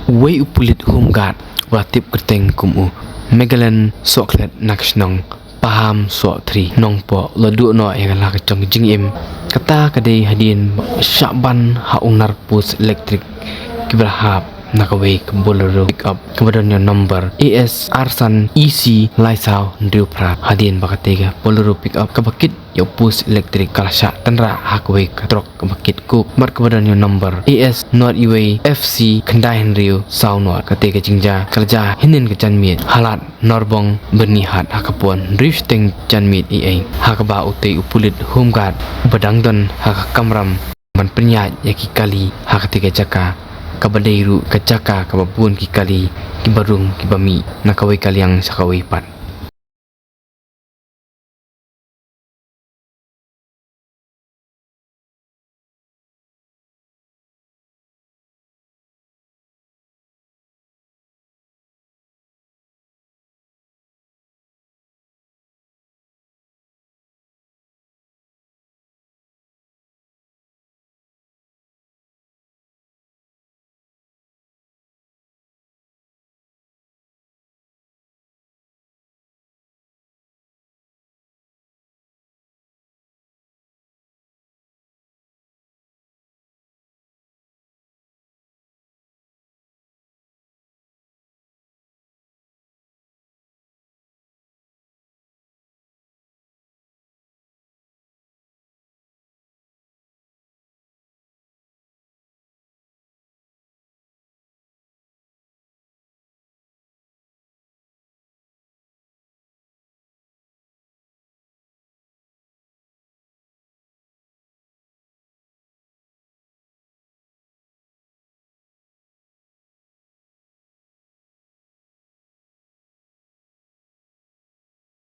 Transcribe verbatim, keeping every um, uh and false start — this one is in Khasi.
Uwei u pulit home guard ba tip kyrteng kum u Megalan Sohkhlet na ka shnong Paham Sohthri Nongpoh la duh noh ïa ka la ka jong ka jingim. Kata ka dei hadien ba shah ban ha u nar post elektrik kiba la hap na kawei ka Bolero pickup kaba don ïa u number A S ar san E C lai saw hynriew phra. Hadien ba kata ka Bolero pickup kaba kit ïa u post elektrik ka la shah tynrah ha kawei ka trok kaba kit coke bad kaba don ïa u number A S not iwei F C khyndai hynriew saw not. Kata ka jingjia ka la jia hynnin ka janmiet ha lad Norbong Byrnihat ha ka por hynriew shiteng janmiet eiei, ha kaba utei u pulit home guard uba dang don ha ka kamram ban pynïaid ïa ki kali ha kata ka jaka, kaba dei ruh ka jaka kaba bun ki kali kiba rung kiba mih na kawei ka liang sha kawei pat.